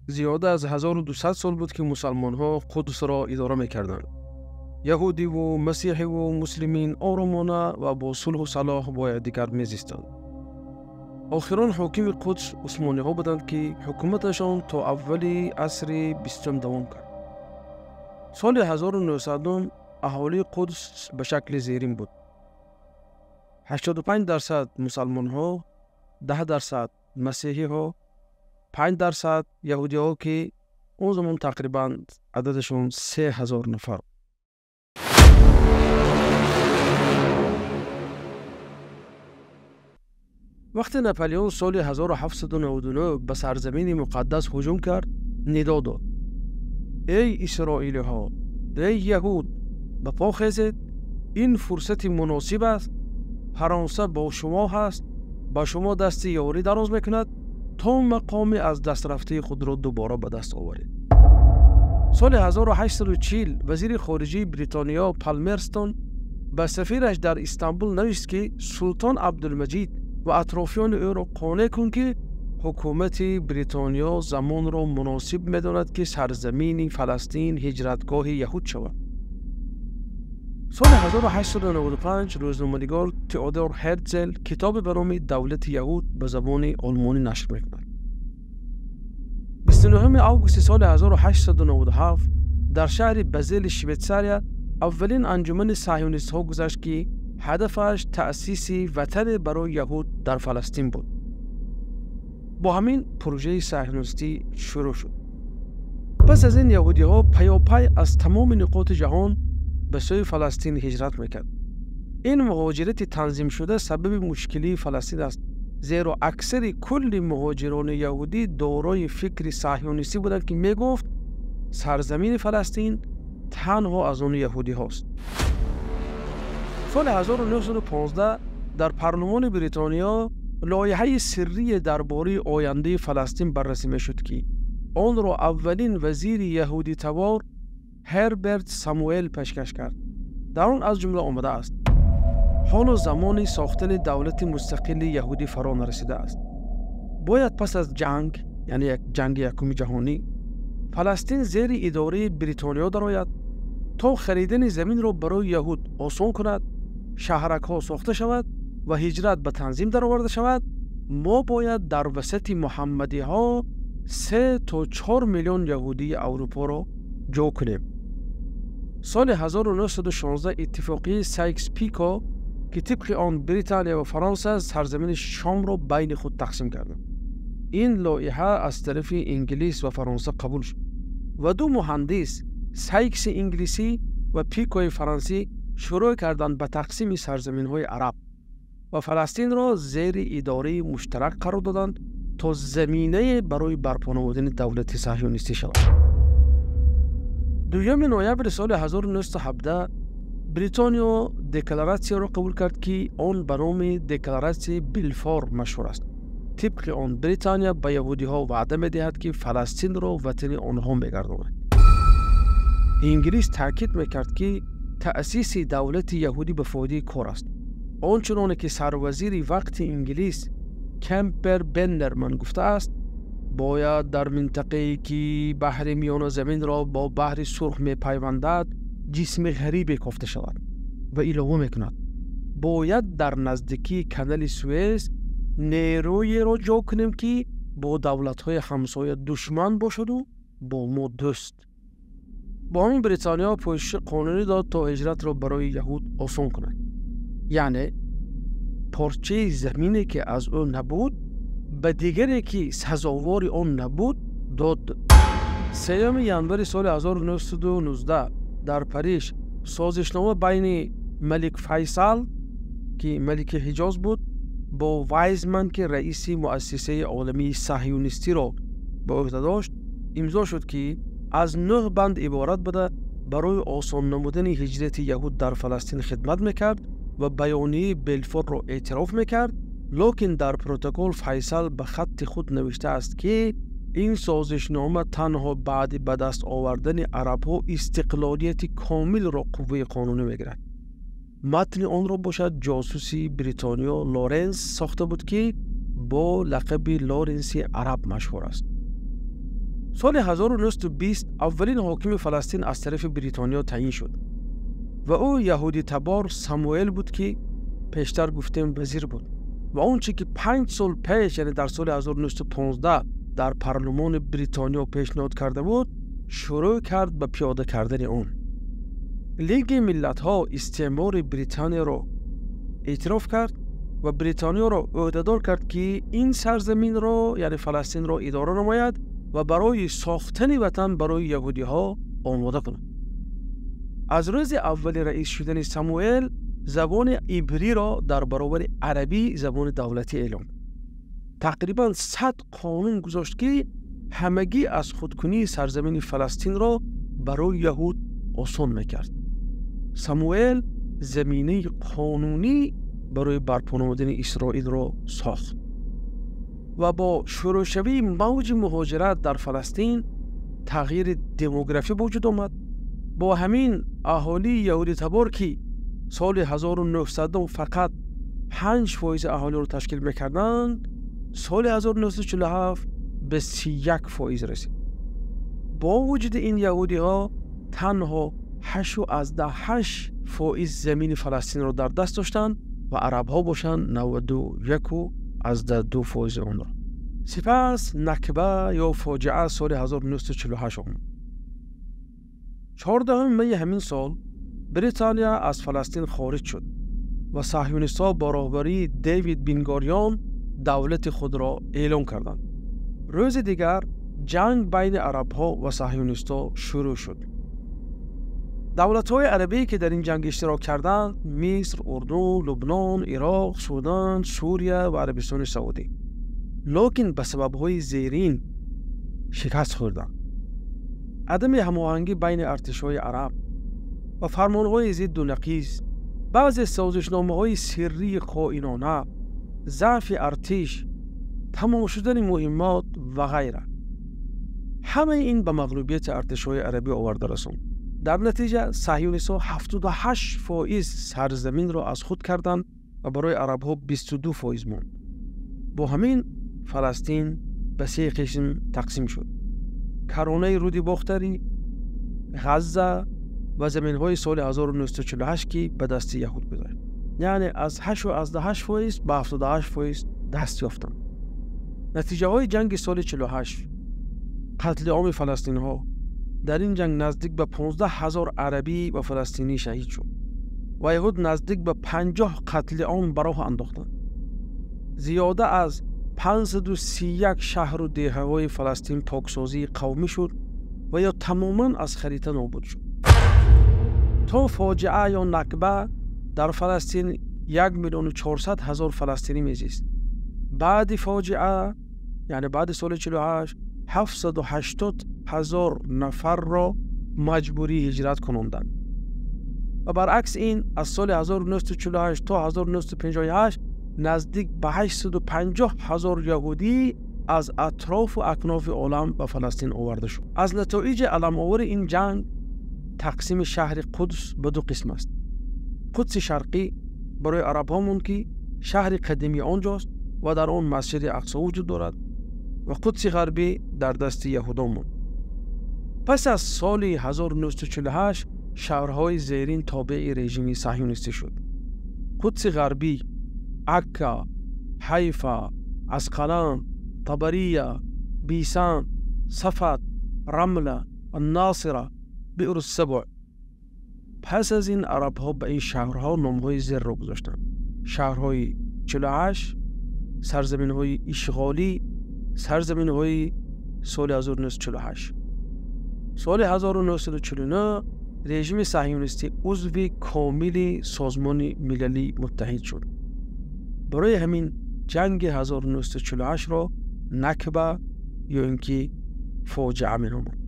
Зиёда аз 1200 сол буд, ки мусалмонҳо Қудсро идора мекарданд. Яҳудиву масеҳиву муслимин оромона ва бо сулҳу салоҳ бо якдигар мезистанд. Охирон ҳокими Қудс усмониҳо буданд, ки ҳукуматашон то аввали асри бистум давом кард. Соли 1900 аҳолии Қудс ба шакли зерин буд: 85% мусалмонҳо, 10% масеҳиҳо, 5% яҳудиҳо, ки он замон тақрибан ададашон 3000 нафар. Вақте Наполеон соли 1799 ба сарзамини муқаддас ҳуҷум кард, нидо дод: эй исроилиҳо, эй яҳуд, ба по хезед, ин фурсати муносиб аст, Фаронса бо шумо ҳаст, ба шумо дасти ёрӣ дароз мекунад то мақоми аз дастрафтаи худро дубора ба даст оваред. Соли 1840 вазири хориҷии Бритониё Палмерстон ба сафираш дар Истанбул навишт, ки султон Абдулмаҷид ва атрофиёни ӯро қонеъ кун, ки ҳукумати Бритониё замонро муносиб медонад, ки сарзамини Фаластин ҳиҷратгоҳи яҳуд шавад. Соли 1895 рӯзноманигор Теодор Ҳерцел китобе ба номи «Давлати яҳуд» ба забони олмонӣ нашр мекунад. 29 августи соли 1897 дар шаҳри Базели Швейтсария аввалин анҷумани саҳюнистҳо гузашт, ки ҳадафаш таъсиси ватане барои яҳуд дар Фаластин буд. Бо ҳамин пурӯжаи саҳюнистӣ шурӯъ шуд. Пас аз ин яҳудиҳо паёпай аз тамоми нуқоти ҷаҳон ба сӯи Фаластин ҳиҷрат мекард. Ин муҳоҷирати танзимшуда сабаби мушкилии Фаластин аст, зеро аксари кулли муҳоҷирони яҳудӣ дорои фикри саҳюнистӣ буданд, ки мегуфт сарзамини Фаластин танҳо аз они яҳудиҳост. Соли 1915 дар парлумони Бритониё лоиҳаи сиррие дар бораи ояндаи Фаластин баррасӣ мешуд, ки онро аввалин вазири яҳудитавор Ҳерберт Самуэл пешкаш кард. Дар он аз ҷумла омадааст: ҳоло замони сохтани давлати мустақили яҳудӣ фаро нарасидааст. Бояд пас аз ҷанг, яъне ҷанги якуми ҷаҳонӣ, Фаластин зери идораи Бритониё дарояд то харидани заминро барои яҳуд осон кунад, шаҳракҳо сохта шавад ва ҳиҷрат ба танзим дароварда шавад. Мо бояд дар васати муҳаммадиҳо 3 то 4 миллион яҳудии Аврупоро ҷо кунем. Соли 1916 иттифоқии Сайкс-Пико, ки тибқи он Британия ва Фаронса сарзамини Шомро байни худ тақсим карданд. Ин лоиҳа аз тарафи Инглис ва Фаронса қабул шуд ва ду муҳандис, Сайкси инглисӣ ва Пикои фарансӣ, шурӯъ карданд ба тақсими сарзаминҳои араб ва Фаластинро зери идораи муштарак қарор доданд то заминае барои барпо намудани давлати саҳюнистӣ шавад. 2 ноябри соли 1917 Бритониё декларатсияро қабул кард, ки он ба номи декларатсияи Билфор машҳур аст. Тибқи он Британия ба яҳудиҳо ваъда медиҳад, ки Фаластинро ватани онҳо мегардонад. Инглис таъкид мекард, ки таъсиси давлати яҳудӣ ба фоидаи кор аст. Он чуноне ки сарвазири вақти Инглис Кемпер Беннерман гуфтааст, бояд дар минтақае, ки баҳри Миёназаминро бо баҳри Сурх мепайвандад, ҷисми ғарибе кофта шавад ва илова мекунад: бояд дар наздикии канали Суэз нерӯеро ҷо кунем, ки бо давлатҳои ҳамсоя душман бошаду бо мо дӯст. Бо ҳамин Бритониё пӯшиши қонунӣ дод то ҳиҷратро барои яҳуд осон кунад. Яъне порчаи замине, ки аз ӯ набуд, ба дигаре, ки сазовори он набуд, дод. 3 январи соли 1919 дар Париж созишнома байни Малик Файсал, ки малики Ҳиҷоз буд, бо Вайзман, ки раиси муассисаи оламии саҳюнистиро ба ӯҳда дошт, имзо шуд, ки аз 9 банд иборат буда барои осон намудани ҳиҷрати яҳуд дар Фаластин хидмат мекард ва баёнияи Белфорро эътироф мекард. Лекин дар протокол Файсал ба хатти худ навиштааст, ки ин созишнома танҳо баъди ба даст овардани арабҳо истиқлолияти комилро қувваи қонунӣ мегирад. Матни онро бошад ҷосуси Бритониё Лоренс сохта буд, ки бо лақаби Лоренси араб машҳур аст. Соли 1920 аввалин ҳокими Фаластин аз тарафи Бритониё таъин шуд ва ӯ яҳудитабор Самуэл буд, ки пештар гуфтем вазир буд ва он чӣ ки 5 сол пеш, яъне дар соли 1915 дар парлумони Бритониё пешниҳод карда буд, шурӯъ кард ба пиёда кардани он. Лиги миллатҳо истеъмори Британияро эътироф кард ва Бритониёро ӯҳдадор кард, ки ин сарзаминро, яъне Фаластинро, идора намояд ва барои сохтани ватан барои яҳудиҳо омода кунад. Аз рӯзи аввали раис шудани Самуэл забони ибриро дар баробари арабӣ забони давлатӣ эълон. Тақрибан 100 қонун гузошт, ки ҳамагӣ аз худкунии сарзамини Фаластинро барои яҳуд осон мекард. Самуэл заминаи қонунӣ барои барпо намудани Исроилро сохт ва бо шурӯъшавии мавҷи муҳоҷират дар Фаластин тағйири демографӣ ба вуҷуд омад. Бо ҳамин аҳолии яҳудитабор, ки соли 1900 фақат 5% аҳолиро ташкил мекарданд, соли 1947 ба 31% расид. Бо вуҷуди ин яҳудиҳо танҳо 8,8% замини Фаластинро дар даст доштанд ва арабҳо бошанд 91,2% онро. Сипас Накба ё фоҷиа соли 1948 омад. 14 майи ҳамин сол Британия аз Фаластин хориҷ шуд ва саҳюнистҳо бо роҳбарии Дэвид Бенгурион давлати худро эълон карданд. Рӯзи дигар ҷанг байни арабҳо ва саҳюнистҳо шурӯъ шуд. Давлатҳои арабие ки дар ин ҷанг иштирок карданд Миср, Урдун, Лубнон, Ироқ, Судан, Сурия ва Арабистони Саудӣ, лекин ба сабабҳои зерин шикаст хӯрданд: адами ҳамоҳангӣ байни артишҳои араб ва фармонҳои зидду нақиз, баъзе созишномаҳои сиррии хоинона, заъфи артиш, тамом шудани муҳиммот ва ғайра. Ҳамаи ин ба мағлубияти артишҳои арабӣ оварда расонд. Дар натиҷа саҳюнистҳо 78% сарзаминро аз худ карданд ва барои арабҳо 22% монд. Бо ҳамин Фаластин ба се қисм тақсим шуд: каронаи руди Бохтарӣ, Ғазза ва заминҳои соли 1948, ки ба дасти яҳуд гузашт. Яъне аз 8,8% ба 78% даст ёфтанд. Натиҷаҳои ҷанги соли 48: қатли оми фаластинҳо. Дар ин ҷанг наздик ба 15 ҳазор арабӣ ва фаластинӣ шаҳид шуд ва яҳуд наздик ба 50 қатли ом ба роҳ андохтанд. Зиёда аз 531 шаҳру деҳаҳои Фаластин поксозии қавмӣ шуд ва ё тамоман аз харита нобуд шуд. То фоҷиа ё Накба дар Фаластин 1 400 000 фаластинӣ мезист. Баъди фоҷиа, яъне баъди соли 48, 780 ҳазор нафарро маҷбурӣ ҳиҷрат кунонданд. Ва баръакс ин аз соли 1948 то 1958 наздик ба 850 ҳазор яҳудӣ аз атрофу акнофи олам ба Фаластин оварда шуд. Аз натоиҷи аламовари ин ҷанг тақсими шаҳри Қудс ба ду қисм аст. Қудси шарқӣ барои арабҳо монд, ки шаҳри қадимии он ҷост ва дар он масҷиди Ақсо вуҷуд дорад, ва Қудси ғарбӣ дар дасти яҳудон монд. Пас аз соли 1948 шаҳрҳои зерин тобеи режими саҳюнистӣ шуд: Қудси ғарбӣ, Акка, Ҳайфа, Асқалан, Табария, Бисан, Сафат, Рамла, Аннасира, Биър-Сабъ. Пас аз ин арабҳо ба ин шаҳрҳо номҳои зерро гузоштанд: шаҳрҳои 48, сарзаминҳои ишғолӣ, сарзаминҳои соли 1948. Соли 1949 режими саҳюнистӣ узви комили Созмони Милали Муттаҳид шуд. Барои ҳамин ҷанги 1948-ро Накба ё ин ки фоҷиа меноманд.